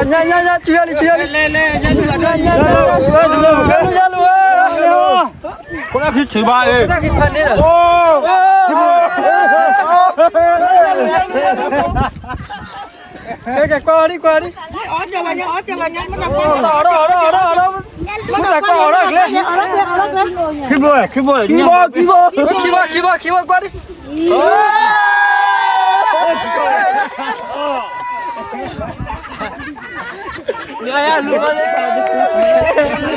ညါညါညါ စုယါလံ စုယါလံ ညါညါညါ ယါလူၤယါလူၤ ဖိသၣ်ခံဆံးဘၣ်အံၤ ဖိသၣ်ခံဖးန့ၢ်ဒီး ကဲကဲ ကွၢ်အီၤဒံး ကွၢ်အီၤဒံး အီၣ်ဒီး အီၣ်ဒီး အီၣ်ဒီး မ့ၢ်သးကွၢ်အီၤဒီးကျဲ ခံဘိ ခံဘိ ခံဘိ ခံ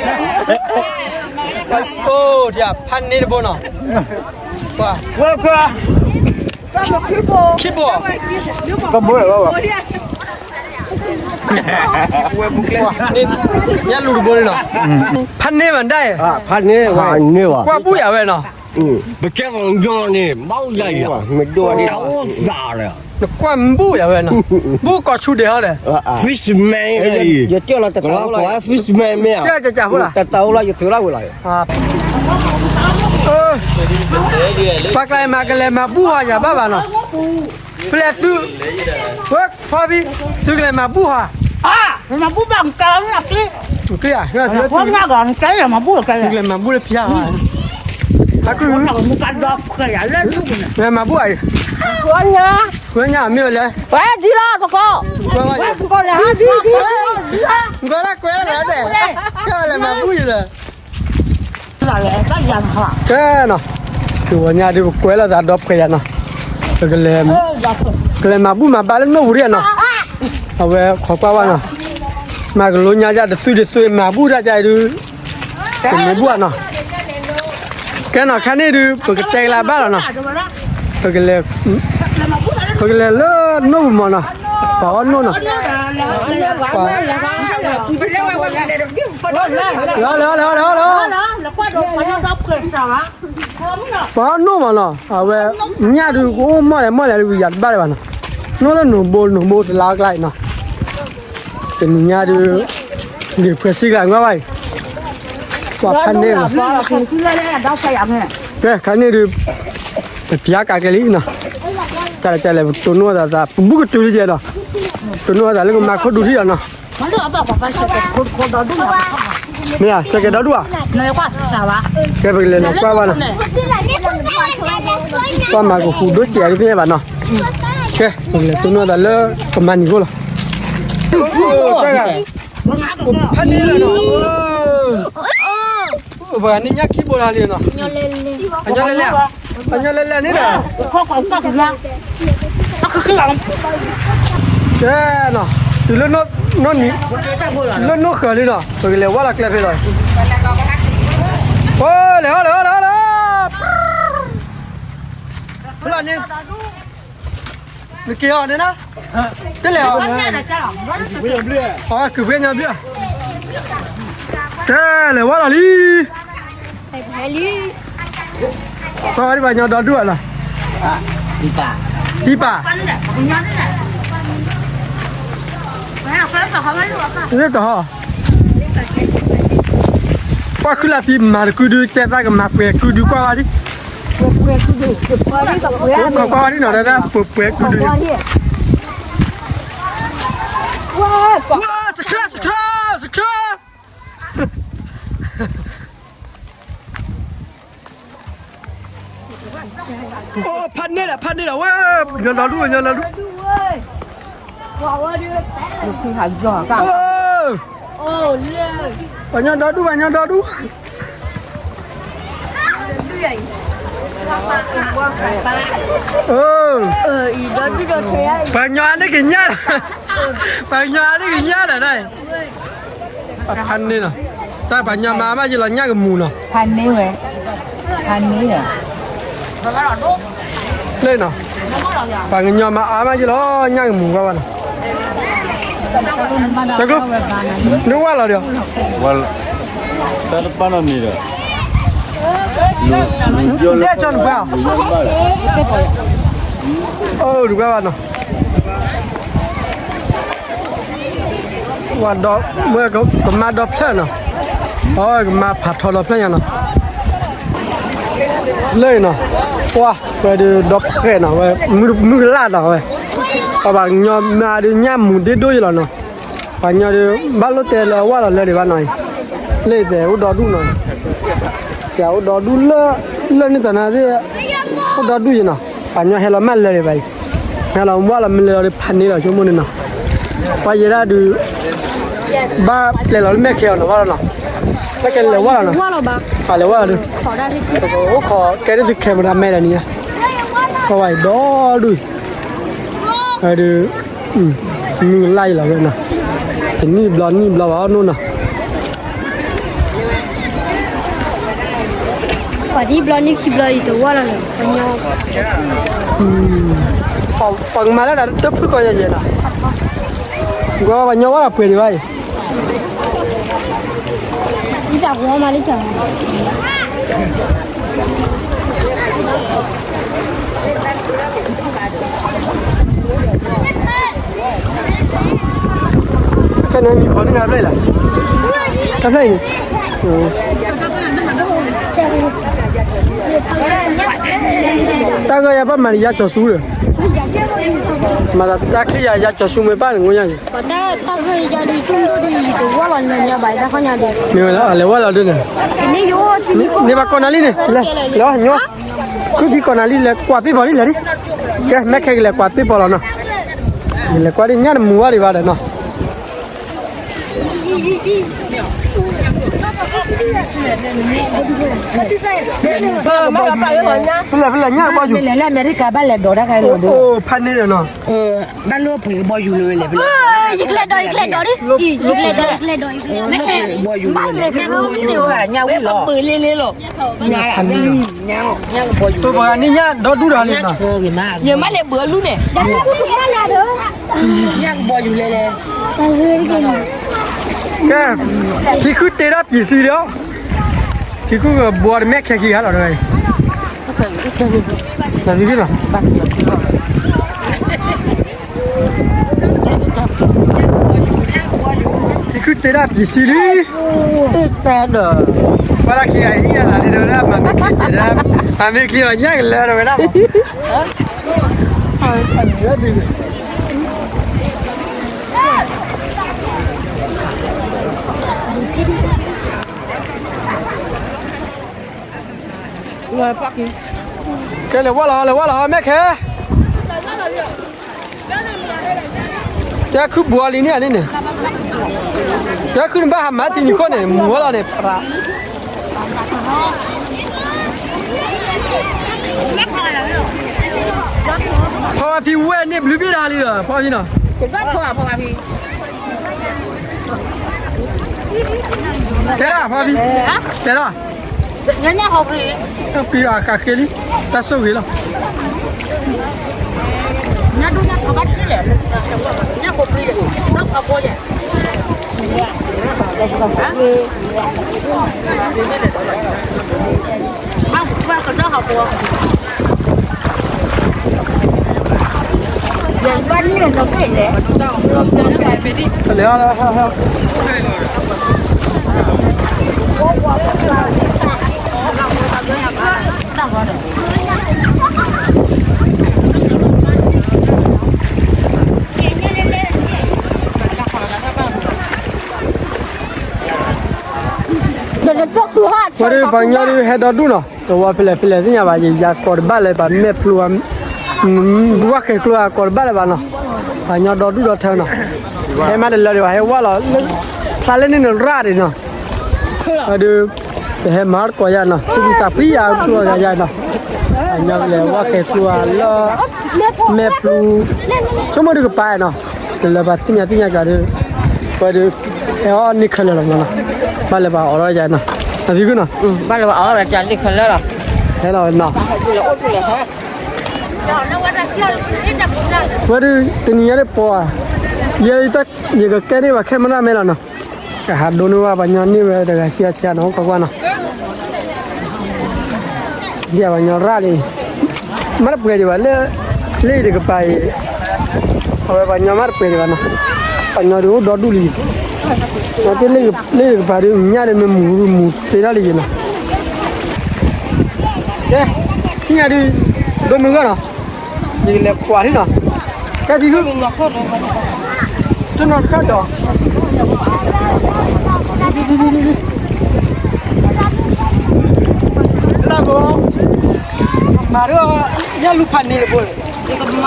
ဘိ ခံဘိ ကွၢ်ဒံး အိၣ်ဒ်ဖးန့ၢ်တဘိနီၤ ကွၢ် ကွၢ် ကွၢ် ခံဘိ ကဘိလီၤ ညါလူၤတဘိန့ၣ်နီၤ ဖးန့ၢ်မးဒၣ်အံၤ ဖးန့ၢ် ဖးန့ၢ်ဝဲ ကွၢ်ဘူၣ်ယၤဝဲနီၤ ပကဲကီးညီန့ၣ် ဘၣ်အိၣ်ယၤအံၤ မ့ၢ်ဒိၣ်ဝဲဒၣ် တၢ်အိၣ်သးဒီး နကွၢ်ဘူၣ်ယၤဝဲနီၤ ဘူၣ်ကီးဆူဒဲးဟီဒီး fisherman အံၤ ယတဲလီၤတတၢ်အိၣ်လီၤ fisherman မ့ၢ်ဧါ တဲကကၢ်ဖိလီၤ တတၢ်အိၣ်လီၤ ယထုးလီၤဝဲလီၤ ပှၤကျါအံၤမၤကလဲၤမၤဘူၣ်ဟီယၤဘၣ်ဘၣ်နီၤ ပလဲၤသု ဝဲဖီဘံ သုကလဲၤမၤဘူၣ်ဟီ မၤဘူၣ်ဘၣ် ကျ့ ကျ့ သုကလဲၤမၤဘူၣ်လၢဖျါဟီ အကု လဲၤမၤဘူၣ်အံၤ ဃိညါ ဃိညါမ့ၢ်ဝဲလဲၣ် ဝဲဒ်လီၤတကီး ကွဲလၢကွဲလၢလဲၣ် ကလဲၤမၤဘူၣ်အံၤလၢ ကဲနီၤ တဂီၤညါဒုး ပကွဲးလီၤသးဒီဖှဲးယၤနီၤ ပကလဲၤ ကလဲၤမၤဘူၣ်မၤဘါလၢနိၣ်ပူၤဒံးနီၤ အဝဲခိးကွၢ်ဝဲနီၤ မၤကလိညါယၤတသွံၣ်တသွံၣ် မၤဘူၣ်တၢ်ယၤဒုး ကမ့ၢ်ဘူၣ်ဧါနီၤ ကဲနီၤ ခါန့ၣ်ဒုး ပကတဲကလၢဘၣ်လီၤနီၤ ပကလဲၤ ပကလဲၤလၢနိၣ်ပူၤမးနီၤ ပှၤအီၣ်နိၣ်နီၤ လဲၤ လဲၤ လဲၤ လဲၤ လဲၤ ပှၤအီၣ်နိၣ်မးနီၤ အဝဲ ညၣ်ဒုးကအိၣ်မီၢ်လဲၣ်မီၢ်လဲၣ်ဒုး ယၤတဘၣ်လၢၤဘၣ်နီၤ နိၣ်လၢနိၣ်ဘိနိၣ်ဘိတလါကျါအံၤနီၤ တနံၤညါဒုး ဒုးဖှဲးစံကျါငါဘၣ်အံၤ ပှၤဖးန့ၢ်လီၤ ကဲခါန့ၣ်ဒုး ပဖျါကးကဲလံနီၤ တၢ်လဲၣ်တၢ်လဲၣ် ပတိၢ်နီၣ်သးသး ပဘူၣ်ကတုၤလံကဲဒီး တိၢ်နီၣ်သးလၢကမၤခိၣ်ဒူထံၣ်ဒီးနီၤ မ့ၢ်ဧါ စဲးကဲဒီဒူၣ်ဧါ ကဲပကလဲၤလီၤကွၢ်ဘၣ်နီၤ ကွၢ်မၤကဟူးဒိၣ်စဲးဒ်ဖဲညါဘၣ်နီၤ ကဲ ပကလဲၤတိၢ်နီၣ်သးလၢကမၤနံၤခိၣ်လီၤ ဖးန့ၢ်လီၤနီၤ ပှၤန့ၢ်ညၣ်ခံဘိလီၤလံနီၤ အညီလဲၤလဲၤ အညီလဲၤလဲၤန့ၣ်ဒီး ကဲနီၤ တုၤလၢ လၢနိၣ်ဃၢၤလံနီၤ ပကလဲၤဝဲလီၤကျဲဖဲလီၤ အိ လဲၤဟီလဲၤဟီလဲၤဟီလဲၤ ဖဲလီၤန့ၣ် နက့ၤအီၤန့ၣ်နီၤ တလဲၤအီၤ အကုၢ်ဖဲညါဘျုး ကဲလဲၤဝဲလီၤလံ လံ ပှၤဝဲဒ်ပှၤညီဒီဒူၣ်ဧါနီၤ တံပာ် တံပာ် လၢတဟီၣ် ကွၢ်ခုလၢ်ဖံးမၤတကုဒု တဲသးကမၤပှဲၤကုဒု ကွၢ်ဝဲဒ် ခိးကွၢ်ဝဲဒ်နီၤ တဲသးပှဲၤပှဲၤကုဒု စခၢ စခၢ စခၢ အိ ဖးန့ၢ်လီၤ ဖးန့ၢ်လီၤဝဲ ညီဒီဒူၣ် ညီဒီဒူၣ် ပှၤညီဒီဒူၣ် ပှၤညီဒီဒူၣ် ပှၤညီအန့ၣ်ကညၣ် ပှၤညီအန့ၣ်ကညၣ်ဒီး ဖးန့ၢ်လီၤ တၢ်ပှၤကညီမၤအါမးယလီၤ ညၣ်ကမူၤနီၤ, ဖးန့ၢ်ဝဲ, ဖးန့ၢ်လီၤ, လၢနီၤ, ပှၤကညီမၤအါမးယလီၤ ညၣ်ကမူၤကွၢ်ဘၣ်နီၤ, နဝၢ်လီၤဒီး, တၢ်တပၢ်နီတမံၤဒီး, ဒ်ကၠီနပှၢ်, အိၣ်ဒုးကွၢ်ဘၣ်နီၤ ဝဲကမၤဒီဖျၢၣ်နီၤ, အဝဲကမၤဖးထီဒီဖျၢၣ်ညါနီၤ, လၢနီၤ, ပှၢ်ဝဲဒုးဒီဖျၢၣ်နီၤ, ဝဲမုၢ်ကလၢ်နီၤဝဲ, ပှၤကညီမၤဒုးညၣ်မူၤဒ့ဒိၣ်ယလီၤနီၤ, ပှၤကညီဒုး ဘၣ်လိၣ်တဲလၢအဝၢ်လီၤလၢဒံးဘၣ်နီၤ, လၢတဲအိၣ်ဒီဒူၣ်နီၤ, တဲအိၣ်ဒီဒူၣ်လၢ, လၢန့ၣ်တနၤသ့ၣ်, အိၣ်ဒီဒူၣ်ယနီၤ, ပှၤကညီဟဲလီၤမၢ်လၢဒံးဘၣ်အံၤ, ဟဲလီၤဝၢ်လီၤမ့ၢ်လၢလီၤဒုးဖးန့ၢ်လီၤဆိကမိၣ်န့ၣ်နီၤ, ပှၤယဲဒၣ်ဒုး ဘၣ်ပျဲလီၤလၢမဲၣ်ခဲအီၤနီၤဘၣ်လီၤနီၤ, ဘၣ်ကဲလဲၤဝဲလီၤနီၤ, လဲၤဝဲလီၤဒုး, အိၣ်ခိးကဲဒုးသုခဲမရၤမဲဒီးန့ၣ်, ပှၤဝဲအံၤဒီဒူၣ်, ဒုး, မုၢ်လၢ်အံၤလီၤဝဲနီၤ, တနံၣ်ဘျီနံၣ်ဘျီဘၣ်အီၣ်နိၣ်နီၤ ပှၤဒ်ဘျီနံၣ်ခံဘျီအံၤ တဝၢ်လီၤလၢပှၤကညီ, ပှၤကမၤလၢဒၣ်တဖုၣ်ကီၢ်ယဲၢ်ယဲၢ်နီၤ, ပှၤကညီဝဲဒၣ်ပှဲၤဒံးဘၣ်အံၤ, ခဲန့ၣ်မံၤဖီန့ၢ်တၢ်ဖျၢၣ်အံၤလီၤ, တၢ်ဖျၢၣ်အံၤန့ၣ်, တၢ်ဂီၤယၤဘၣ်မၤန့ၣ် ယၤကၠီၤဆူဒီး, မၤသးတၢ်ချံယၤ ယၤကၠီၤဆူမ့ၢ်ဘၣ်န့ၣ် ငိယၤန့ၣ်, မ့ၢ်ဝဲလီၤ လဲၤဝဲလီၤဒ်န့ၣ်, န့ၢ်ဘၣ်ကီၢ်နၤလံန့ၣ်, လဲၤလီၤညီ, ခုခံကီၢ်နၤလံ လဲၤကွၢ်ပ့ၢ်ပီၤလံလဲၤလံ, ကဲ မဲခဲကလဲၤကွၢ်ပ့ၢ်ပီၤလီၤနီၤ, လဲၤကွၢ်ဒ်ညၣ်တမူၤဘၣ်ဒံးဘၣ်ဒီးနီၤ ဖဲလဲၣ်ဖဲလဲၣ် ညၣ်ကဘီယူၤ, လဲၤလၢအမဲရကၤ ဘၣ်လဲၤဒိးတၢ်ခါန့ၣ်, အိၣ်ဖးန့ၢ်ဒီးနီၤ, ဘၣ်လိၣ်ပှ့ၤကဘီယူၤလၢလဲၣ်, ယကျဲၤဒိး ယကျဲၤဒိးဒ်, ယကျဲၤဒိး ယကျဲၤဒိး ယကျဲၤဒိး, ညၣ်ဝံၤလီၤ, ညၣ်ဝံၤလီၤ, တိၢ်ပှၤဂၤန့ၣ်ညၣ်ဒီဒူၣ်ဒီးလံနီၤ, ယမ့ၢ်လဲၤဘၢလူန့ၣ်, ညၣ်ကဘီယူၤလဲၣ်လဲၣ်, ကဲ, ဟံးခုတ့ဒၣ်ပျံၤစံလံ, ဟံးခုကဘီတမဲာ်ခဲခံဂၤလီၤ, ဟံးခုတ့ဒၣ်ပျံၤစံလံ, ပှၤလၢခံဂၤအံၤ မၤမ့ၢ်ချံကဲဒၣ်, မၤမ့ၢ်ချံဘၣ်ညၣ်ကလၢာ်ဒီးဝဲဒၣ်, ကဲလဲၤဝဲလီၤ လဲၤဝဲလီၤ မဲၣ်ခဲ, ကဲခုဘှီလံန့ၣ်န့ၣ်, ကဲခုန့ၣ်ဘၣ်ဟးမၤထံနံၤခိၣ်န့ၣ် မုၢ်ဝဲလီၤန့ၣ်, ဖီဖံဝဲၢ်န့ၣ်ဘျုးဘ့ၣ်တၢ်လံဒီး ဖီဖံနီၤ, တဲဒၣ်ဖီဖံ, တဲဒၣ်, ပျံၤအကဃ့လံ, တၢ်ဆိၣ်ဂ့ၤလီၤ. ပှၤကညီဒုးဟဲဒီဒူၣ်နီၤ, တဝီဖဲလဲၣ်ဖဲလဲၣ်သ့ၣ်ညါဘၣ်, ယယၤကိးတဘၣ်လၢၤဘၣ်, မဲာ်ဖျိဧါ, ဝၣ်ဃဲၤကျိဧါ ကိးတဘၣ်လၢၤဘၣ်နီၤ, ပှၤကညီဒီဒူၣ်ဒီထၢနီၤ, ဟဲမးတလၢဒံးဘၣ်, ဟဲဝၣ်လီၤ, ဖျါလၢန့ၣ်နရၣ်ဒံးနီၤ, အဒုး, ပဟဲမၤတကိးယၤနီၤ, သူၣ်ကံသးဖှံယၤကျိဂၤယၤနီၤ, ပှၤကညီဖဲလဲၣ် ဝၣ်ဃဲၤကျိဧါလၢ, မဲာ်ဖျိ, ဆိကမိၣ်ဒုးကပၤနီၤ, တလၢဘၣ်သ့ၣ်ညါသ့ၣ်ညါကဒီး, ပှၤဒုး အဲၣ်အီၤန့ၢ်ခဲလၢာ်လီၤမနီၤ, ဘၣ်လဲၤပာ်အီၣ်ထီၣ်ယၤနီၤ, အဖံးခုနီၤ, ဘၣ်လဲၤပာ်အီၣ်ဝဲတၢ်န့ၢ်ခဲလၢာ်လီၤ, ဟဲလီၤဝဲနီၤ, ဝဲဒုးတနံၤညါဒ်ပှၤ, ယဲတၢ်, ယကကဲန့ၢ်ဘၣ်ခဲမနၣ်မဲလီၤနီၤ, ကဟးဒိန့ၢ်ဝဲပှၤညီန့ၢ်ဝဲတဂၤဆံးဆံးနီၤ အိၣ်ခိးကွၢ်နီၤ ယဲပှၤညီရၣ်လံ, မ့ၢ်တပှဲၤဒံးဘၣ်လၢ, လၢအံၤတကပၤအံၤ, အဝဲပှၤညီမ့ၢ်တပှဲၤဒံးဘၣ်နီၤ, ပှၤညီဒုးအိၣ်ဒီဒူၣ်လံ, လၢအံၤတကပၤဒုးညၣ်ဒီးမ့ၢ်မူၤမူၤသ့ထီၣ်လံယဲနီၤ, ကဲ, ထံၣ်ညါဒုး, ဒိမုၢ်ဂီၢ်နီၤ, ယကလဲၤကွၢ်ထံနီၤ, ကဲထံၣ်ခု, တနီၤတခါဒီး လၢဘိ, မၤဒီး, ယလူၤဖးန့ၢ်တဘိ, လၢ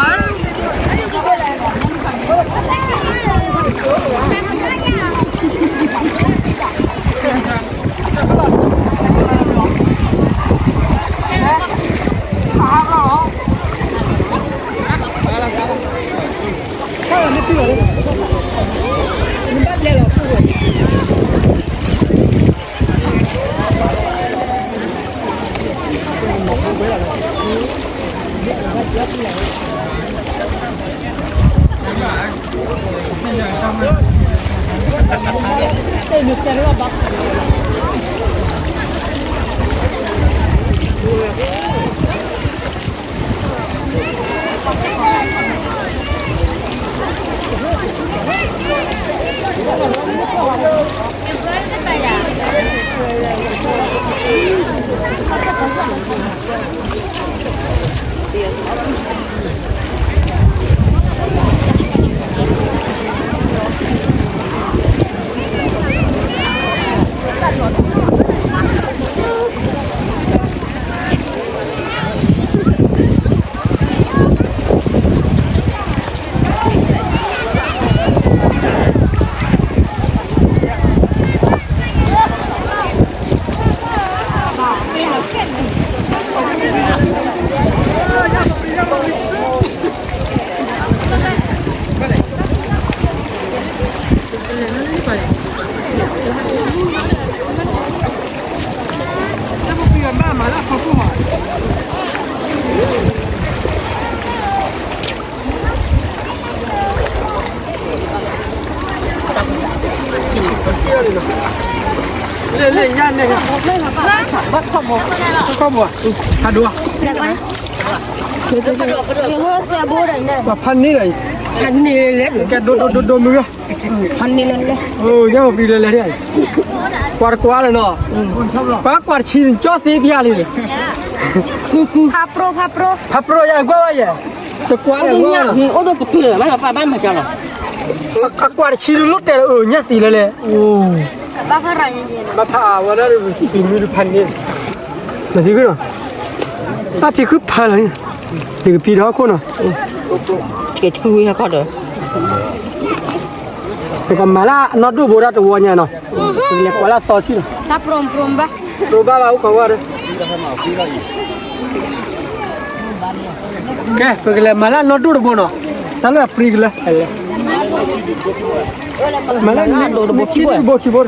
ညါန့ၣ်, ခီၣ်ဘိ, ဖးဒိၣ်, ပှၤဖးန့ၢ်ဒီးအံၤ, ဖးန့ၢ်လဲၣ်, ကဲဒိဒိဒိဒိမုၢ်ဂီၢ်, ဖးန့ၢ်လဲၣ်လဲၣ်, ညါပပံၤလဲၤလဲၤဒ်အံၤ, ကွၢ်တကွၢ်လၢနီၤ, ပှၤကွၢ်တဆံန့ၣ် ကၠီသ့ဖျါလံန့ၣ်, ဖးပျိ, ဖးပျိ, ဖးပျိယၤကွၢ်ဝဲယဲၢ်, တကွၢ်လၢၤ, အိၣ်ဒိၣ်ကတုၤလၢၤဘၣ်လီၤ ပှၤဘၣ်မၤကၢ်လီၤ, အကွၢ်တဆံဒုးလိၣ်တဲာ်လၢအညၣ်သံလၢလဲၣ်, ဘၣ်ဖးရၤ, ဘၣ်ဖးအဝဲဒၣ်, သံမုၢ်တဖးန့ၢ်, နဖံးခုနီၤ, ဘၣ်ဖံးခုဖးလီၤ, နကပံၤဒီးဟီၣ်ခိၣ်နီၤ, ကဲထူဝဲဟီၣ်ခိၣ်ဒီး, ပကမၤလၢအနီၢ်ဒိၣ်ဘိဒၣ်တဝီညါနီၤ, ပကလဲၤကွၢ်လၢအသီထံၣ်နီၤ, တဘၣ်ဘၣ်အိၣ်ခိးဝဲဒီး ကဲ ပကလဲၤမၤလၢနီၢ်ဒိၣ်တဘိနီၤ, တၢ်လၢအပြံကလၢ, မၤလၢနီၢ်ဒိၣ်တဘိခံဘိ, ခံဘိ,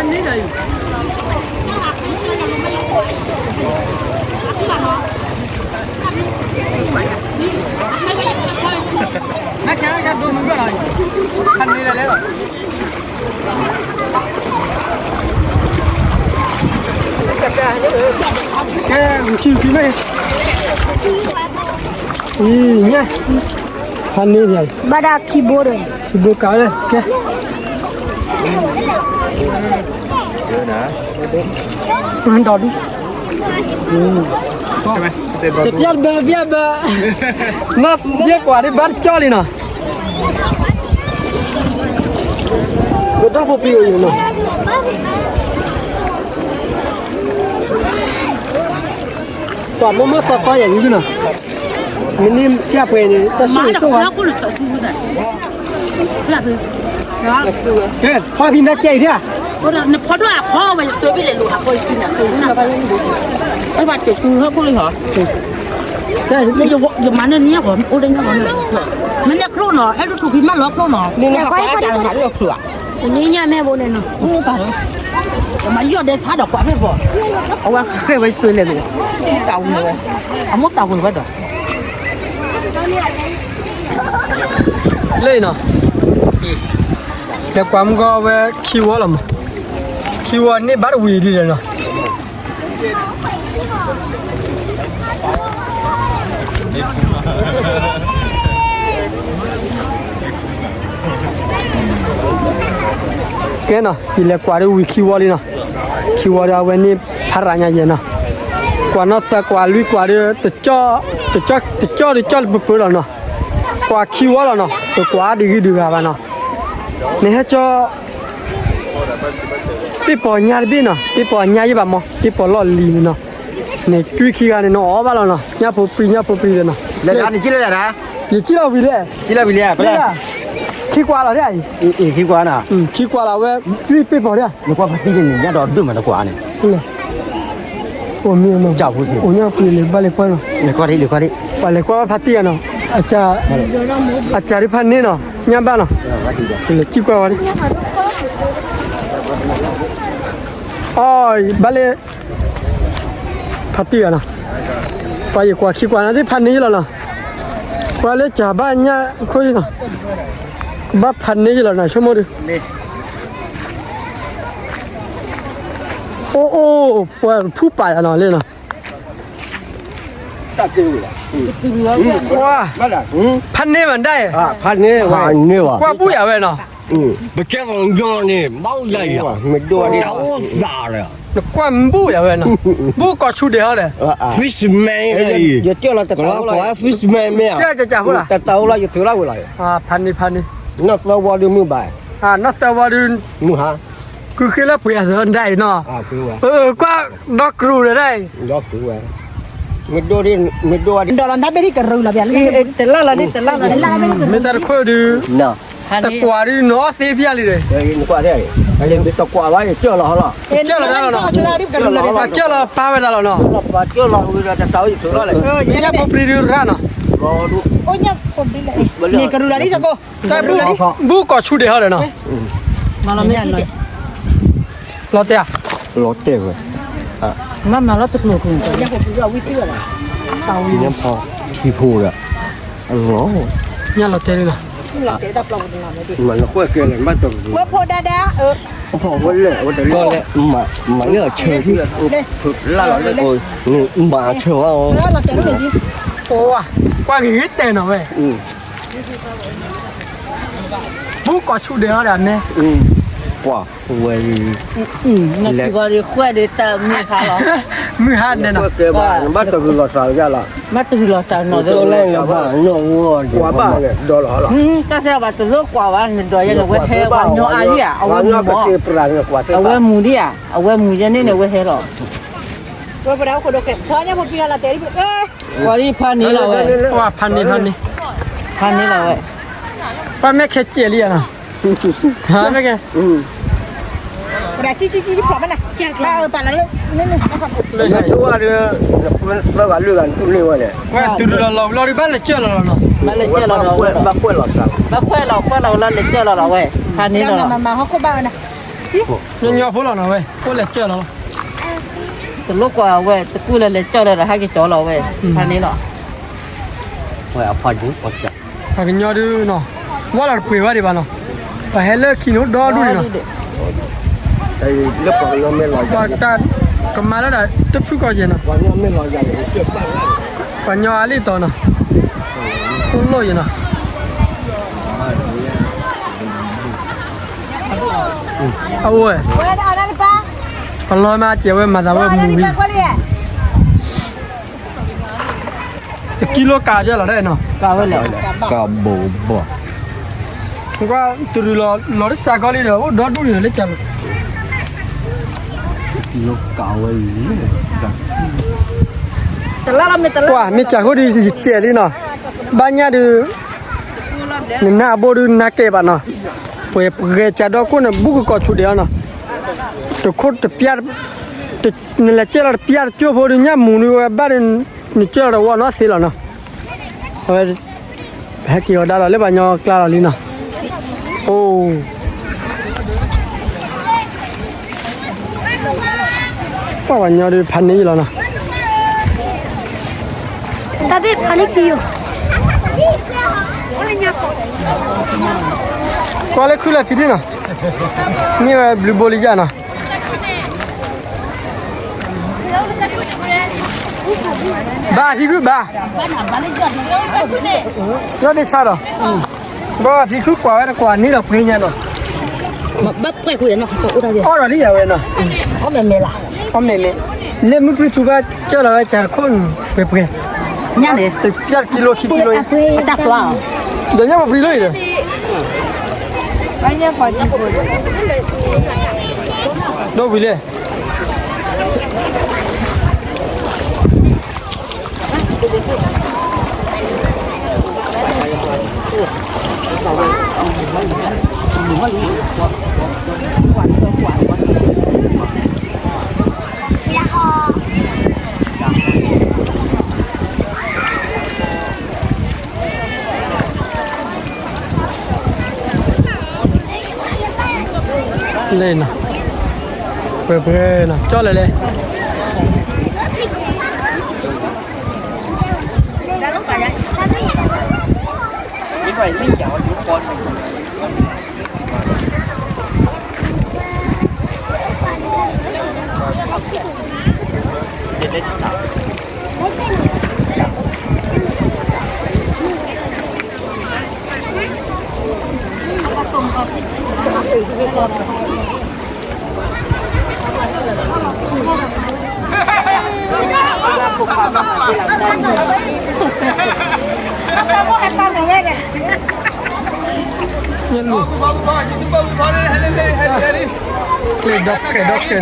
ကဲ ဝံၤခံဝံၤခံမ့ၢ်, အံၤ ညါ, ဖးန့ၢ်ယၤ, ဘၣ်ဒၣ်ခံဘိဒီး, ခံဘိကးလၢ ကဲ, မၤဒီးဒူ, တပျၢ်ဘၢ ပျၢ်ဘၢ, မ့ၢ်ယဲကွၢ်ဒ်ဘၣ်တကၠီလံနီၤ. ကဒီၣ်ဖိပံၤအိၣ်ယိာ်နီၤ, ပှၤမ့ၢ်မ့ၢ်သီသီယၤယုနီၤ, မ့ၢ်န့ၢ်ပျၢ်ပှဲၤန့ၣ် တၢ်ဆိၣ်ဂ့ၤဆိၣ်ဝါ, ကဲ ဖီဖံနၤကဲအံၤဒၣ်, နဖီဒိၣ်အခီဝဲ ယသွဲဘ့ၣ်လဲၤလိာ်အခီယသံနၤ, ဘၣ်တတုၤဟီၣ်ခိၣ်လံဟီ, ယမၤန့ၢ်နံၣ်ဂီၤ အိၣ်လၢညါဂီၤန့ၣ်, မ့ၢ်န့ၢ်ချိၣ်နီၤ အဲၣ်ဒိးထူၣ်ဖံမၢလီၤချိၣ်နီၤ, နကွၢ်ကွၢ်တၢ်လီၤခးလၢချိၣ်ဧါ, နညၣ်မဲဘိန့ၣ်နီၤ, မၤယီၢ်ဒဲဖးဒီးကွၢ်ဖဲဘီၣ်, အဝဲဃဲဝဲသွဲလဲၤလိာ်, တၢ်ဝံၤဝဲ, အမိၢ်တၢ်ဝံၤဝဲဒီး လၢနီၤ, လဲၤကွၢ်မုၢ်ဂီၤဝဲခံဝီလီၤမး, ခံဝီန့ၢ်ဘၣ်တဝံၤဒ်လဲၣ်နီၤ. ကဲနီၤ ယလဲၤကွၢ်ဒ်ဝံၤခံဝီလံနီၤ, ခံဝီဒီးအဝဲန့ၣ်ဖးရၤညါယဲနီၤ, ကွၢ်နီၢ်သၢကွၢ်လွံၢ်ကွၢ်ဒီး တကၠီၣ်တကၠီၣ်တကၠီၣ်လၢပပၢလီၤနီၤ, ကွၢ်ခံဝီလီၤနီၤ, တကွၢ်ဒ်ဂံၢ်ဒ်ဂၤဘၣ်နီၤ, နဟဲကၠီ ပ့ၢ်ပီၤညါတဘ့ၣ်နီၤ, ပ့ၢ်ပီၤညါယဘၣ်မး, ပ့ၢ်ပီၤလီၢ်လံၤနီၤ, န့ၣ်ကွံခံဂၤန့ၣ် နအီၣ်ဘၣ်လီၤနီၤ, ညၣ်ဖိပြံ ညၣ်ဖိပြံဒီးနီၤ, လၢနကံလီၤယၤဒၣ်, ယကံလီၤဝံၤလဲၣ်, ကံလီၤဝံၤလဲၣ်, ပလဲၣ်, ခံကွၢ်လီၤဒၣ်အံၤ, ခံကွၢ်နီၤ, ခံကွၢ်လီၤဝဲ, တွံၢ်ပ့ၢ်ပီၤဒၣ်, နကွၢ်ဖါတံၢ်န့ၣ် ညၣ်ဒီးဒိၣ်မးနကွၢ်န့ၣ်, အိၣ်မ့ၢ်မး, အိၣ်ညၣ်ပှ့ၤလၢဘၣ်လဲၤကွၢ်နီၤ, လဲၤကွၢ်ဒ်လဲၤကွၢ်ဒ်, ပှၤလဲၤကွၢ်ဘၣ်ဖါတံၢ်ဧါနီၤ, အကၢ်ဒ်ဖါန့ၣ်နီၤ, ညၣ်ဘၣ်နီၤ, လဲၤကံကွၢ်ဝဲဒၣ် အီၣ်ဘၣ်လၢ ဖါတံၢ်ဂၤနီၤ, ပှၤယကွၢ်ခံကွၢ်န့ၣ်သ့ၣ်ဖးန့ၢ်ယလီၤနီၤ, ကွၢ်လၢကၢ်ဘၣ်ညၣ်ခိၣ်နီၤ, ကဘၣ်ဖးန့ၢ်ယလီၤနီၤ ဆိကမိၣ်ဒုး, အိၣ်အိၣ် ပှၤဖုပာ်ယၤနီၤလၢနီၤ, တၢ်က့ဝဲ, ကွၢ်, ဖးန့ၢ်မးဒၣ်အံၤ, ဖးန့ၢ်ဝဲ, ကွၢ်ဘူၣ်ယၤဝဲနီၤ, ပကဲပှၤကညီန့ၣ် ဘၣ်အိၣ်ယၤအံၤ, တၢ်အိၣ်သးလၢ, နကွၢ်ဘူၣ်ယၤဝဲနီၤ, ဘူၣ်ကိးဆူဒဲးဟီဒီး, fisherman အံၤ, ယတဲလီၤတတၢ်အိၣ်လီၤ, fisherman မ့ၢ်ဧါ, တတၢ်အိၣ်လီၤ ယထုးလီၤဝဲလီၤ, ဖးန့ၢ်ဖးန့ၢ်, နီၢ်သၢဝီဒုးမုၢ်ဘၣ်, နီၢ်သၢဝီဒုး, မုၢ်ဟါ, ကုၢ်ဃ့လၢပှ့ၤအသးဒၣ်အံၤနီၤ, ကွၢ်ဒီကရူၢ်ဒီးဒၣ်အံၤ, ဒီကရူၢ်ဝဲ, မ့ၢ်ဒိၣ်ဒ်, မ့ၢ်ဒိၣ်ဝဲဒ်, တလၢ်လီၤဒ်, တလၢ်လီၤဒ်, မ့ၢ်တၢ်တခိၣ်ဒုး, တကွၢ်ဒုးနီၢ်သ့ဖျါလံဒီး, တကွၢ်, တကွၢ်ဘၣ်, ကၢၢ်လီၤဟီလီၤ, ကၢၢ်လီၤတၢ်လီၤနီၤ, ကၢၢ်လီၤပာ်ဝဲဒၣ်လီၤနီၤ, ညၣ်ဖိပြံဒုးရၣ်နီၤ, န့ၣ်ကရူၢ်လီၤဒ်စကိး, ဘူၣ်ကိးဆူဒဲးဟီဒီးနီၤ, လီၤတဲာ်ဧါ, လီၤတဲာ်ဝဲ, မ့ၢ်မၤလီၤတကျိၤကျိၤ, ညၣ်ဖီ, ထံဖိဒီး, အလီၤ, ညၣ်လီၤတဲာ်လီၤ, မၤလီၤကွၢ်ကဲလဲၣ်, မၤတၢ်, ဝဲဖိဒါဒါ, မၤလၢအဆၢ, မၤအဆၢဘၣ်, ကွၢ်ဂ့ၤဂ့ၤတဲာ်နီၤဝဲ, ဘူၣ်ကိးဆူဒဲးဟီဒီးမ့ၢ်, ကွၢ်ဝဲ, နထံၣ်ဃီဒီးဃဲၣ်ဒီးတၢ်မုၢ်ဟါလီၤ, မုၢ်ဟါဒဲးနီၤ, ဘၣ်တဂုၤလီၤစှၤလီၤ, ဘၣ်တဂုၤလီၤစှၤနီၤ, ကွၢ်ဘၣ်, တၢ်သ့ၣ်ဘၣ်တလိၣ်ကွၢ်ဘၣ်, နဒီးယဲန့ၣ်ဝဲဟဲဝဲညီအါလံဧါ, အဝဲမူဒံဧါ, အဝဲမူယဲန့ၣ်န့ၣ်ဝဲဟဲလီၤ, ဝဲပဒၣ်အိၣ်ခိၣ်ဒိၣ်ကဲ, ဖီညၣ်ဖိပံလီၤတဲာ်, ဝဲဖးန့ၢ်လီၤဝဲ, ဖးန့ၢ်ဖးန့ၢ်, ဖးန့ၢ်လီၤဝဲ, ပှၤမဲာ်ခဲကဲလံဧါနီၤ, မဲာ်ခဲ, ပဒၣ်ဆံဆံဆံဖျိးဘၣ်နၤ, ပာ်လီၤလၢ, ပှၤဂၤလွံၢ်ဂၤနတူၢ်န့ၢ်ဝဲန့ၣ်, ဝဲတုၤလီၤလီၤလီၤဒုးဘၣ်လဲၤကၢၢ်လီၤလီၤနီၤ, ဘၣ်လဲၤကၢၢ်လီၤလီၤ, ဘၣ်ကွဲးလီၤ, ဘၣ်ကွဲးလီၤ, ကွဲးလီၤလၢလဲၤကၢၢ်လီၤလီၤဝဲ, ဖးန့ၢ်လီၤလီၤ, မၤဟီၣ်ခိၣ်ဘၣ်ဝဲနၤ, ညီညီဖိလီၤနီၤဝဲ အိၣ်လဲၤကၢၢ်လီၤလီၤ. တလိၣ်ကွၢ်ဝဲ တကူၣ်လၢလဲၤကၢၢ်လၢဒီးဟဲက့ၤကၠီလီၤဝဲ ဖဲန့ၣ်လီၤ. ပှၤကညီဒုးနီၤ ဝဲလီၤတပှ့ၤဝဲဒံးဘၣ်နီၤ ပှၤဟဲလၢခံန့ၣ်ဒီဒူၣ်န့ၣ်နီၤ ပှၤတၢ်ကမၤလၢဒၣ်တဖုၣ်ကီၢ်ယဲၢ်နီၤ ပှၤညီအလံၣ်တီနီၤ အိၣ်လိၣ်ယဲၢ်နီၤ အအိၣ်ဝဲ ပလီၤမးစဲးဝဲမၤသးဝဲမူၤဝံၤ တကံလိကးပျဲလီၤဒၣ်နီၤ ကးဝဲလၢ ကးဘိးဘီၣ် ကွၢ်တရူးလီၤလီၤတစးကီလံဒီး အိၣ်ဒီဒူၣ်န့ၣ်လၢကၢ်လီၤ ကွၢ်မ့ၢ်ကးဃိဒုးယကဲလံနီၤ ဘၣ်ညၣ်ဒုး နနၢ်အဘိဒုးနၢ်ကဲဘၣ်နီၤ ပှဲၤပှဲၤကးဒီခိၣ်န့ၣ် ဘူးကကိးဆူၣ်ဒဲးအီၤနီၤ တခိၣ်တပျၢ် နလဲၤကဲလီၤတပျၢ်တကၠိၢ်ဖိဒုး ညၣ်မူၤဒုးဝဲဘၣ်ဒုး နကဲလီၤတဝီနီသ့လီၤနီၤ အဝဲ ပဟဲက့ၤအီၤဒါလီၤလၢပှၤညီကျါလီၤလံနီၤ အိၣ် ပှၤပှၤညီဒုးဖးန့ၢ်ယလီၤနီၤ တၢ်ဘ့ၣ်ဖးန့ၢ်ခံယိာ် ကွၢ်လၢခုလၢဖံးဒံနီၤ န့ၢ်ဝဲဘျုးဘိလံယၣ်နီၤ ဘၣ်ဖံခုဘၣ် လီၤဒ့ဆါဒီး ဘၣ်ဖံခုကွၢ်ဝဲတကွၢ်န့ၣ်ဒီးပှ့ၤညါနီၤ ဘၣ်ပှဲၤကွံာ်နီၤ အီၣ်ဒီးလံယၤဝဲနီၤ အီၣ်မဲာ်မဲာ်လၢ လၢမုၢ်ပြံၢ်သူဘၣ်ကၢလီၤဝဲကၢတခိၣ်ပှဲၤပှဲၤ ညၣ်န့ၣ် တပျၢ်တကံလိခံကံလိ တၢ်သွါ ဒီးညၣ်ပပျံၤလၢအံၤဒီး ဒီးဝံၤလဲၣ် လဲၣ်နီၤ ပှဲၤပှဲၤနီၤ ကၠီလဲၣ်လဲၣ် လ့ၣ်ဒီးကဲဒီးကဲနီၤ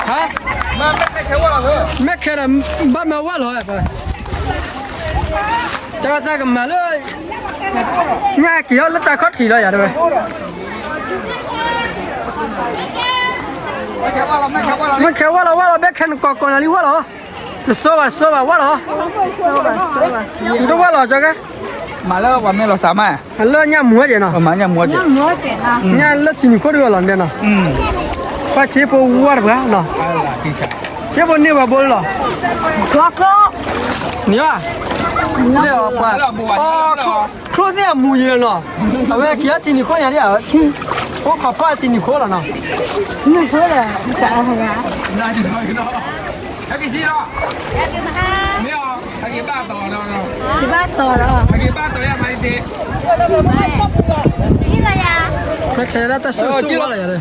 ဟါ မ့ၢ်ခဲဒီး ဘၣ်မၤဝဲလီၤ တၢ်သးကမၤလၢ ညၣ်က့ၤဟီၣ်လၢတၢ်ခီၣ်ထံးလီၤယၤ တဲဝဲ မ့ၢ်ခဲဝဲလီၤဝဲလီၤ ဘၣ်ခဲနကိးကိးနၤလံဝဲလီၤ တစိဘၣ်တစိဘၣ်ဝဲလီၤ နတဝဲလီၤကၠီကဲ မၤလၢပှၤမ့ၢ်လီၤစးမး လၢညၣ်မူဝဲဒၣ်နီၤ ညၣ်လၢထံနံၤခိၣ်တဂၤလီၤဒဲးနီၤ ပှၤဆ့ဖိဝဲတပှၤနီၤ ဆ့ဖိန့ၢ်ပှၤဘိလီၤ န့ၣ် လၢပှၤ ချိၣ်သ့ၣ်အမူယံၤလီၤနီၤ အဝဲက့ၤထံနံၤခိၣ်ညါဒ် အိၣ်ခိးဖီၣ်ထံနံၤခိၣ်လီၤနီၤ နံၤခိၣ်လီၤ ဟဲက့ၤဆံလီၤ မ့ၢ်အီၤ ဟဲက့ၤဘၣ်တီၤလီၤ ဟဲက့ၤဘၣ်တီၤယါမၤအံၤသ့ မ့ၢ်ခဲဒၣ်တၢ်ဆိၣ်ဆိၣ်ဝဲလီၤယၤလၢ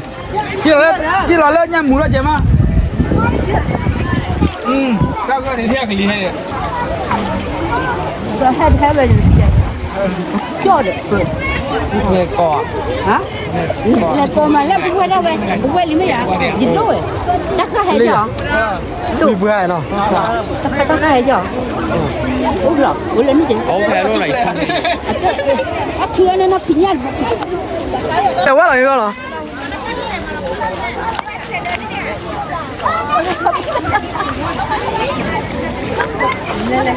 က့ၤလီၤလၢညၣ်မူလီၤကဲမး တၢ်ဂီၢ်န့ၣ် ဟဲကလံၤဟဲ ဟဲဟဲဝဲ ကၠီၣ်ဒီး မ့ၢ်ကီၢ် ဟါ လဲၤပိာ်မၤလၢပဝဲဒၣ်ဝဲ ပဝဲလံမ့ၢ်ယၤ ယဒိၣ်ဝဲ တၢ်ဃၣ်ဟဲကၠီၣ် ဒိၣ်ပှဲၤနီၤ တၢ်ဃၣ်ဟဲကၠီၣ် အိၣ်လီၤ အိၣ်လၢနံၣ်က့ အထူအန့ၣ်နီၤဖံးညၣ် တဝဲလီၤယဂီၢ်လီၤ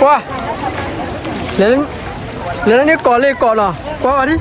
ကွၢ် လဲၤလၢန့ၣ်ကီၢ်လၢကီၢ်နီၤ ကွၢ်ဝဲဒၣ်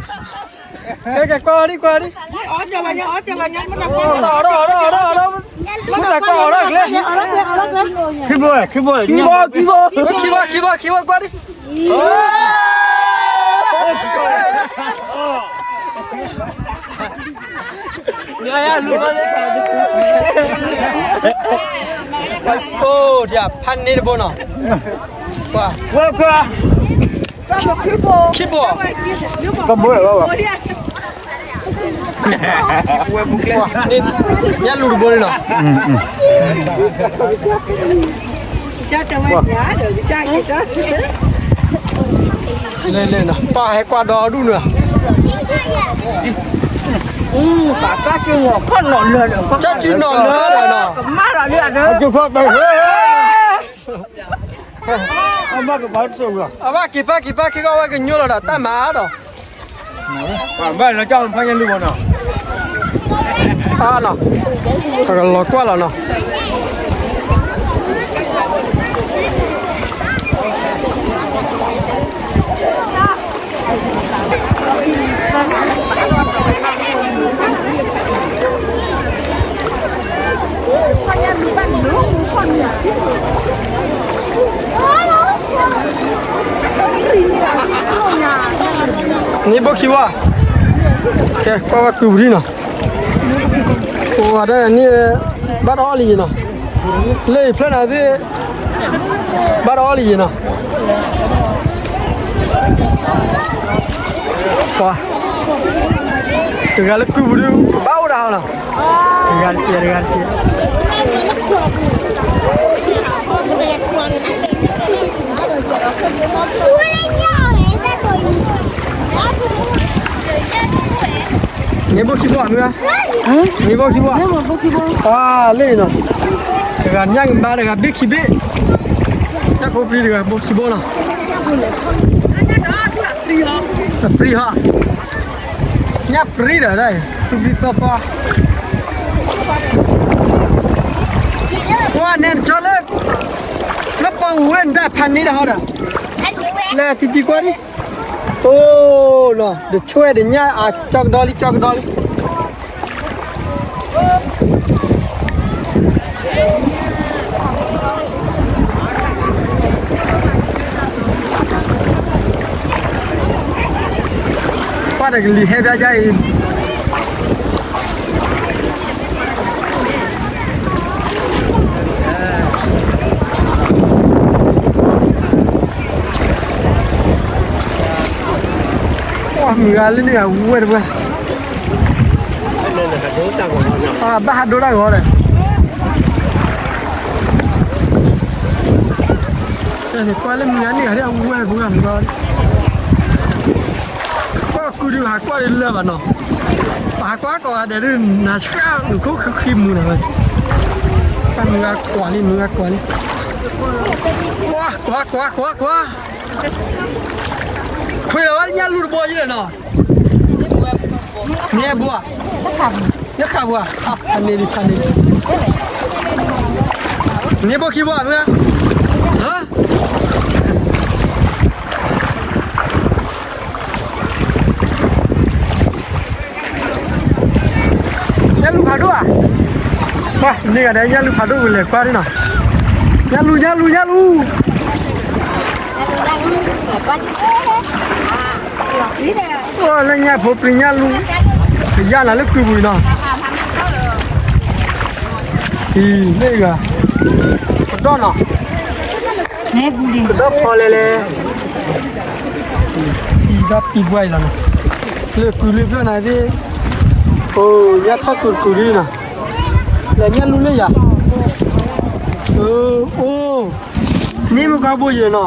ကဲ ကဲ ကွၢ်အီၤဒံး ကွၢ်အီၤဒံး, မ့ၢ်တၢ်ကွၢ်အီၤထီၣ်ကျဲ, ခံဘိ ခံဘိ ခံဘိ ခံဘိ ခံဘိ ကွၢ်ဒံး, အိၣ်ဒံး ဖးန့ၢ်တဘိနီၤ, ကွၢ် ခံဘိ, ကဘိလီၤ, ညၣ်လူၤတဘိန့ၣ်နီၤ, လဲၤလဲၤနီၤ ပၢ်ဟဲကွၢ်ဒီဒူၣ်န့ၣ်, ကၢ်ကၠူနီၤလၢဒီးနီၤ, ကမၣ်လီၤလံဒီး အဘၣ်က့ၤပၢ်က့ၤပၢ် ခဲကီၢ်ဝဲကညိလီၤဒီး တၢ်မၤဒီး ဘၣ်လီၤကၢ်ဖးညၣ်လူၤဘိနီၤ, အါနီၤ, ပကလီၤကွၢ်လီၤနီၤ. န့ၢ်ဘိခံဘိ, ကဲ ကွၢ်ဝဲကုၢ်ပူၤဒံးနီၤ, အိၣ်ဝဲဒၣ်န့ၣ်, ဘၣ်တအီၣ်လံယံၤနီၤ, လၢအံၤဖျၢၣ်နၤသ့ၣ်, ဘၣ်တအီၣ်လံယံၤနီၤ, ပှၤ, တဂၤလၢကုၢ်ပူၤဒုး ဘၣ်အိၣ်ဒၣ်ဟီနီၤ, တဂၤတကဲး တဂၤတကဲး. န့ၢ်ဘိခံဘိမုၢ်ဧါ, န့ၢ်ဘိခံဘိ, ပှၤလၢနီၤ, တဂၤညၣ်ကဘါ တဂၤဘ့ၣ်ခံဘ့ၣ်, တၢ်ဖိပြံတဂၤဘိခံဘိနီၤ, အပြံဟီ, ညၣ်ပြံဒီးဒၣ်, သူၣ်ဘံၣ်သီသီ, ပှၤနဲနကၠီလၢ, လၢပှၤဝဲဒၣ်ဖးန့ၢ်တဟီဒီး, လဲၤတံၤတံၤကွၢ်ဒံး, အိၣ်နီၤ တဆွဲဒီးညၣ်အကၠီကဒီလံ ကၠီကဒီလံ. ကွၢ်တကလံၤဟဲဘၣ်ဒ်အံၤ, မုၢ်ဂၤလၢန့ၣ်အဝဲတပှဲၤ, ဘၣ်ဟးဒိတၢ်ဂီၤဒီး, ကွၢ်လၢမုၢ်ဂၤန့ၣ်ဂၤဒ်အဝဲပှဲၤမုၢ်ဂၤ, ကွၢ်ကုၢ်ဒုးဟးကွၢ်ဒ်လၢဘၣ်နီၤ, ပဟးကွၢ်ကိးဂၤဒဲးဒုး နၤဆှၢနခိၣ်ဃံမူၤနီၤ, တၢ်မုၢ်ဂၤကွၢ်လံ မုၢ်ဂၤကွၢ်လံ, ကွၢ် ကွၢ် ကွၢ် ကွၢ် ကွၢ်, ခွ့လီၤဝဲညၣ်လူၤတဘိယံၤလီၤနီၤ, န့ၢ်ဘိဧါ, န့ၢ်ခးဘိဧါ, ဖးန့ၢ်လံ ဖးန့ၢ်လံ, န့ၢ်ဘိခံဘိဧါ မုၢ်ဂၤ, ဟါ န့ၢ်ဂၤဒဲး ညၣ်လူၤဖးဒိၣ်ဝံၤလဲၤကွၢ်ဒ်နီၤ, ညၣ်လူၤ ညၣ်လူၤ ညၣ်လူၤ, လၢညၣ်ဖိပြံညၣ်လူၤ, ကယၢ်နၤလၢကုပူၤနီၤ, အံၤ န့ၢ်ဂၤ, ကဒီၣ်နီၤ, ကဒီၣ်ဖီလဲၣ်လဲၣ်, အံၤဒီးပံၤပှၢ်အံၤလီၤနီၤ, လၢကုလၢဖျၢၣ်နၤသ့ၣ်, အိၣ် ညၣ်ထီၣ်ကုာ်တကုာ်လံနီၤ, လဲၤညၣ်လူၤလၢယၤ, အိၣ် န့ၢ်မုၢ်ကီၢ်ဘိယံၤနီၤ,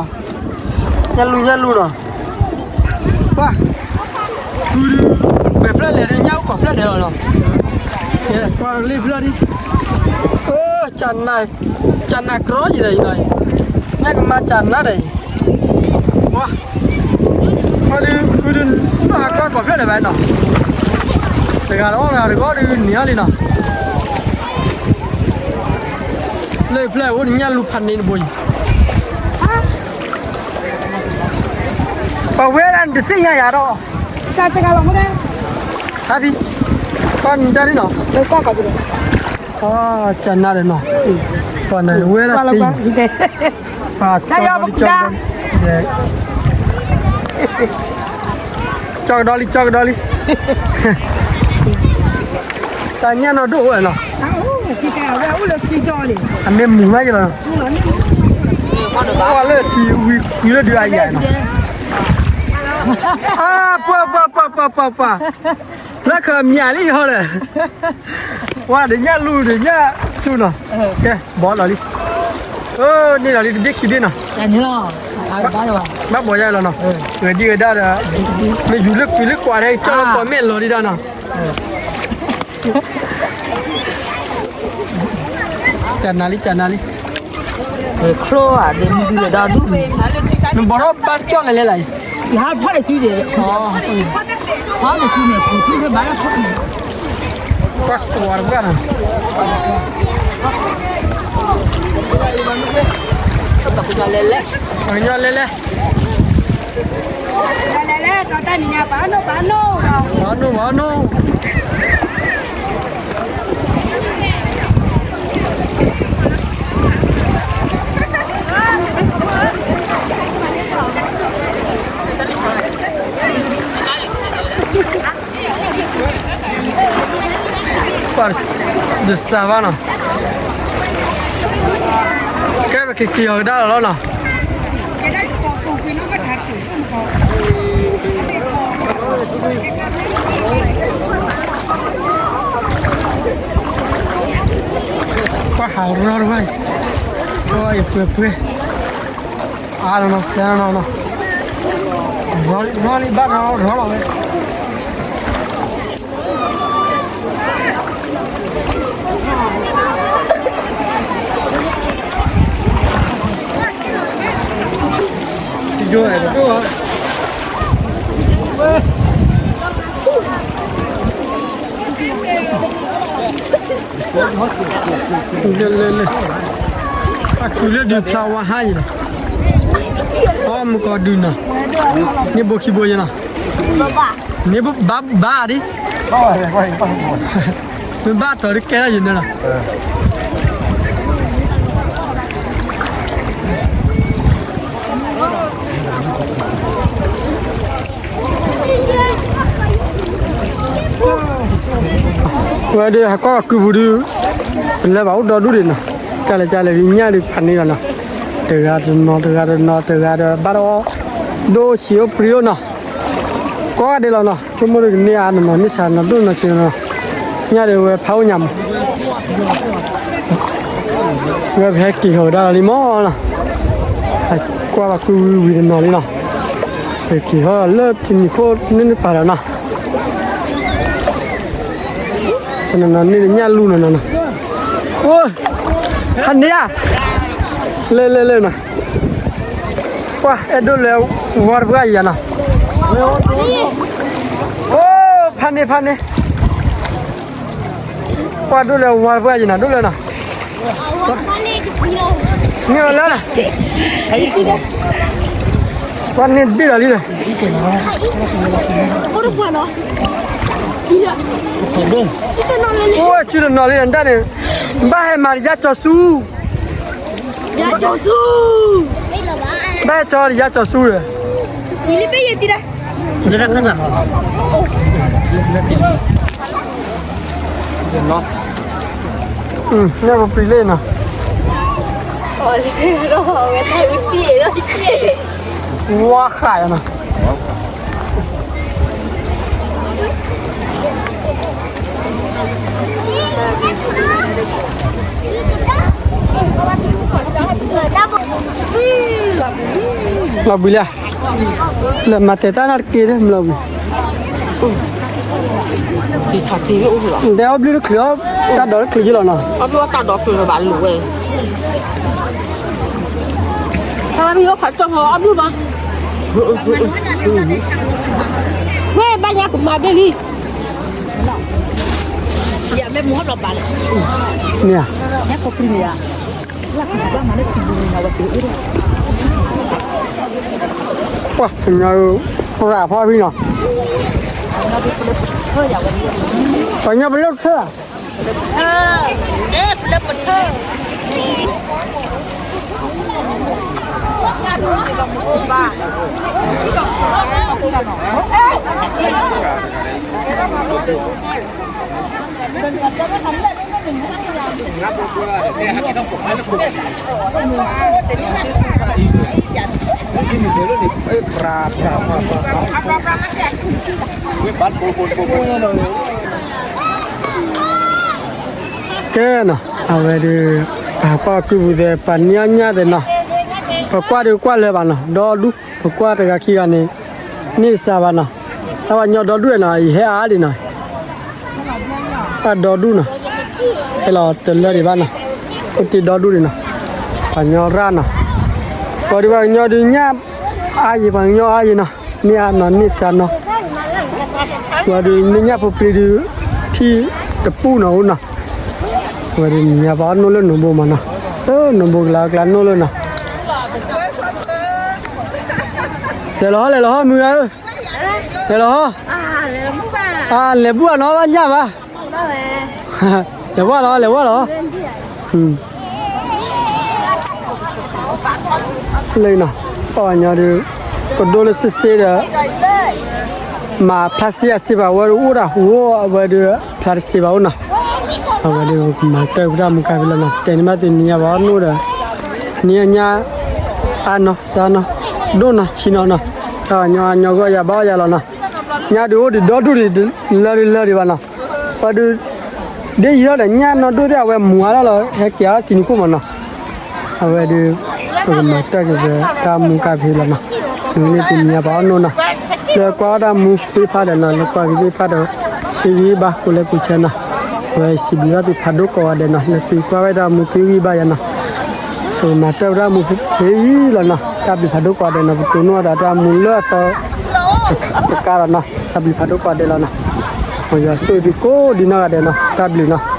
ညၣ်လူၤ ညၣ်လူၤနီၤ, ပှၢ်, ကုဒုး, ပှဲၤဖျၢၣ်လဲၤဒုး ညၣ်အိၣ်ကိးဖျၢၣ်ဒဲးလီၤနီၤ, ကဲ ကွၢ်လၢဖျၢၣ်ဒံး, အိၣ် ကၢ်နး, ကၢ်နးကြီယံၤဒီးအံၤနီၤ, ညၣ်ကမါကၢ်နးဒီးအံၤ, ပှၢ်, ပှၢ်ဒုး ကုဒုး, နီၢ်ဟးကွၢ်ကိးဖျၢၣ်လဲၤဘၣ်နီၤ, တဂၤလီၤ တဂၤတဂီၢ်ဒုးန့ၢ်အီၤလံနီၤ, လၢဖျၢၣ်အိၣ်ဒီးညၣ်လူၤဖးန့ၢ်တဘိအံၤ, ပှၤဝဲဒၣ်နတသ့ၣ်ညါယၤဒီး, ဟးဖံ, ပှၢ်နတၢ်ဒ်နီၤ, ကၢ်နးဒီးနီၤ, ပှၤနဝဲဒၣ်သ့ၣ်ညါ, ကၠီကဒီလံ ကၠီကဒီလံ, တၢ်ညၣ်နီၢ်ဒိၣ်ဝဲနီၤ, အမ့ၢ်မုာ်မးယလီၤ, ပှၤလၢထံဝံၤကွံာ်လၢဒုးအယၤနီၤ, ပှၤပှၤပှၤပှၤပှၤပှၤ, လၢခၢၣ်မၠးလံဟီလဲၣ်, ပှၤဒီးညၣ်လူၤဒီးညၣ်စူၤနီၤ, ကဲ ဘီလီၤလံ, န့ၢ်လီၤလံတဘ့ၣ်ခံဘ့ၣ်နီၤ, ဘၣ်ဘီယါလီၤနီၤ, ဂဲၤဒံဂဲၤဒါဒီး, မ့ၢ်ယူၤလၢကွံာ်လၢကွၢ်ထဲ ကၠီလၢကိးမဲာ်လီၤဒံးဒၣ်နီၤ, ကနၤလံ ကနၤလံ, ချိၣ်ဧါ ဒ်မုၢ်ဒုလၢဒီဒူၣ်, နဘီထီၣ်ဘၣ်တကၠီၣ်လဲၣ်လဲၣ်လၢ, ယဟးဖီၣ်တစုဒီး, ဖီၣ်တစုန့ၣ် ပူၤထူၣ်လၢဘၣ်လၢဖီၣ်န့ၣ်, ကွၢ်ကွၢ်တပှၢ်နီၤ, လဲၣ်လဲၣ်, ပှၤကညီလဲၣ်လဲၣ် လဲၣ်လဲၣ်လဲၣ်, ဒီးတၢ်နံၤညါ ပှၤအနိၣ် ပှၤအနိၣ်, ပှၤအနိၣ် ပှၤအနိၣ်, ပှၤတစၢ်ဘၣ်နီၤ, ကဲပက့ၤက့ၤအီၤကဒါလီၤနီၤ, ပှၤဟးရီတဝဲ, ပှၤအံၤပှဲၤပှဲၤ, အါလီၤနီၤ စဲနီၤနီၤ, ရီလံဘၣ်ရီရီလီၤဝဲ. လဲၤလဲၤလဲၤ, အကုၢ်လၢဒုးဖျါဝါဟါအံၤလီၤ, အီၣ်မုၢ်ကီၢ်ဒုးနီၤ, န့ၢ်ဘိခံဘိယဲနီၤ, န့ၢ်ဘၣ်ဘၣ်ဒံး, မ့ၢ်ဘၣ်တီၤတကဲထီၣ်ယဲန့ၣ်လီၤ. ဝဲဒၣ်ဟးကွၢ်ကုၢ်ပူၤဒုး, ပလဲၤဘၣ်အိၣ်ဒီဒူၣ်ဒံးနီၤ, ကလဲၤကလဲၤဒုးညၣ်ဒုးဖးန့ၢ်လီၤနီၤ, တဂၤတနီၤ တဂၤတနီၤ တဂၤဒီးဘၣ်ဒီး, ဒိၣ်ဆံးအိၣ်ပြံအိၣ်နီၤ, ကိးဂၤဒဲးလီၤနီၤ, ဆိကမိၣ်ဒုးကန့ၢ်အါနီၤနီၤ န့ၢ်ဆါနီၤဒိၣ်နီၤဆံးနီၤ, ညၣ်ဒုးဝဲဖးအိၣ်ညါမး ဝဲပဟဲက့ၤဃီၤကဒါလီၤလံမးနီၤ, ကွၢ်ဘၣ်ကုၢ်ဝံၤဝံၤတနီၤလံနီၤ, ပက့ၤဃီၤလၢထံမံၤခိၣ်န့ၣ်န့ၣ်ပာ်ဒီးနီၤ, တနီၤနီၤန့ၢ်တညၣ်လူၤနီၤနီၤနီၤ, အိၣ်, ဖးန့ၢ်ဧါ, လဲၤလဲၤလဲၤနီၤ, ကွၢ်အဲၣ်ဒိးလဲၤဝါတပှၢ်ယၤနီၤ, အိၣ်, ဖးန့ၢ်ဖးန့ၢ် ပှၤဒိၣ်လဲၤဝါပှၢ်ယံၤနၤ ဒိၣ်လဲၤနၤ, မ့ၢ်အီၤလၢနၤ, ပှၤန့ၢ်ဘ့ၣ်လီၤလံဒီး, အိၣ်တပှၢ်နီၤ, အိၣ်ဝဲစုတနီၤလံနတၢ်န့ၣ်, ဘၣ်ဟဲမၤတယါကၠီၤဆူ, ယါကၠီၤဆူ, ဘၣ်ဟဲကၠီၤတယါကၠီၤဆူဒီး, ယလံပ့ယတံၤဒၣ်, ညၣ်ပပျံၤလ့နီၤ, ဝါဃးနီၤ. လီၤဘှံးလံ, လၢမၤတဲတၢ်နီတက့ၢ်လၢမလီၤဘှံး, ဒဲအီၣ်ဘျုးတချုး, တၢ်ဒိးတချုးယလီၤနီၤ, အီၣ်ဘျုးအီၣ်တၢ်ဒိးတချုးလၢၤဘၣ်လိာ်ဝဲ, အီၣ်ဘျုးဘၣ်, ဝဲဘၣ်ညါကမၤဘ့ၣ်လံ, ယမ့ၢ်မူဟီၣ်ဘျီဘၣ်လဲၣ်, မ့ၢ်ဧါ, ပှၤကညီရၤဖီဖံနီၤ, ပှၤကညီပလၢပထၢၣ်, ကဲနီၤ, အဝဲဒုး ပှၤကွၢ်ကုပူၤသဲး ပှၤနံၣ်အီၣ်ညၣ်သဲးနီၤ, ပကွၢ်ဒုးကွၢ်လၢၤဘၣ်နီၤ, ဒီဒူၣ် ပကွၢ်တဂၤခံဂၤန့ၣ် န့ၢ်စှၤဘၣ်နီၤ, တၢ်ပှၤကညီဒီဒူၣ်နီၤ ယဟဲအါဒံးနီၤ, တၢ်ဒီဒူၣ်နီၤ, ဟဲလီၤတလၢဒံးဘၣ်နီၤ, အိၣ်တ့ၢ်ဒီဒူၣ်ဒံးနီၤ, ပှၤကညီရၣ်နီၤ, ပှၤဒုးပှၤကညီဒုးညၣ် အါယံၤ ပှၤကညီအါယံၤနီၤ, န့ၢ်အါနီၤ န့ၢ်စှၤနီၤ, ပှၤဒုးမ့ၢ်ညၣ်ဖိပျံၤဒုး ထံၣ်တပူၣ်နီၤအိၣ်နီၤ, ပှၤဒုးနံၤညါပှၤအီၣ်နိၣ်လၢနိၣ်ဘိမးနီၤ, လၢနိၣ်ဘိကလၤကလၤနိၣ်လၢနီၤ, လဲၤလီၤဟီ လဲၤလီၤဟီ မုၢ်ဂၤဧၢ, လဲၤလီၤဟီ, လဲၤဘူၣ်အနီၣ်ဘၣ်ညၣ်ဘၣ် လဲၤဝဲလီၤ လဲၤဝဲလီၤ, လၢနီၤ, ပှၤကညီဒုး ကဒိၣ်လၢစ့စ့ဒီး မၤဖျါစ့အစ့ဘၣ်ဝဲဒုး အိၣ်ဒၣ်ဟူးအဝဲဒုး ဖျါတစ့ဘၣ်အိၣ်နီၤ, အဝဲဒုးကမၤတၢ်ပတၢ်မူကါဖဲလီၤနီၤ, တဲန့ၢ်ဘၣ်သုနံၤညါပှၤအီၣ်နိၣ်ဒီး နံၤညါ အါနီၤ စှၤနီၤ ဒိၣ်နီၤဆံးနီၤနီၤ, တၢ်ညီအါညီဂီၢ်ယၤဘၣ်အီၣ်ယၤလီၤနီၤ, ညါဒုးအိၣ်ဒံးဒီဒူၣ်ဒံး လၢဒံးလၢဒံးဘၣ်နီၤ, ပှၤဒုး ဒ်ယံၤထီၣ်ဒီး ညၣ်နီၢ်ဒိၣ်သ့ၣ် အဝဲမူၤအါထီၣ်လီၤ ဟဲက့ၤအီၣ်တံၤနံၤခိၣ်မးနီၤ, အဝဲဒုး ပကမၤတၢ်က့ၤပတၢ်မူကါဖဲလီၤနီၤ, မ့ၢ်န့ၢ်တနံၤညါပှၤအီၣ်နိၣ်နီၤ, လၢကွၢ်ဝဲတၢ်မူသ့ၣ်တဖၣ်ဒီးနီၤ လၢကွၢ်က့ၤသ့ၣ်တဖၣ်ဒီး ဟ့ၣ်ဂံၢ်ဘါကိးလဲကိးဆဲနီၤ, အဝဲစံးဘျုးဘၣ်သုဖးဒိၣ်ကိးဂၤဒဲးနီၤ လၢသုကွၢ်ဝဲတၢ်မူသုဟ့ၣ်ဂံၢ်ဘါယၤနီၤ, ပကမၤတၢ်ပတၢ်မူဖဲအံၤလီၤနီၤ, တၢ်ဘျုးဖးဒိၣ်ကိးဂၤဒဲးနီၤ ပတိၢ်နီၣ်အသးတၢ်မူလၢအသီ တကါလီၤနီၤ, တၢ်ဘျုးဖးဒိၣ်ကိးဂၤဒဲးလီၤနီၤ, မ်ယွၤဆိၣ်ဂ့ၤသုကိးဒံနီၢ်ဂၤဒဲးနီၤ တၢ်ဘျုးနီၤ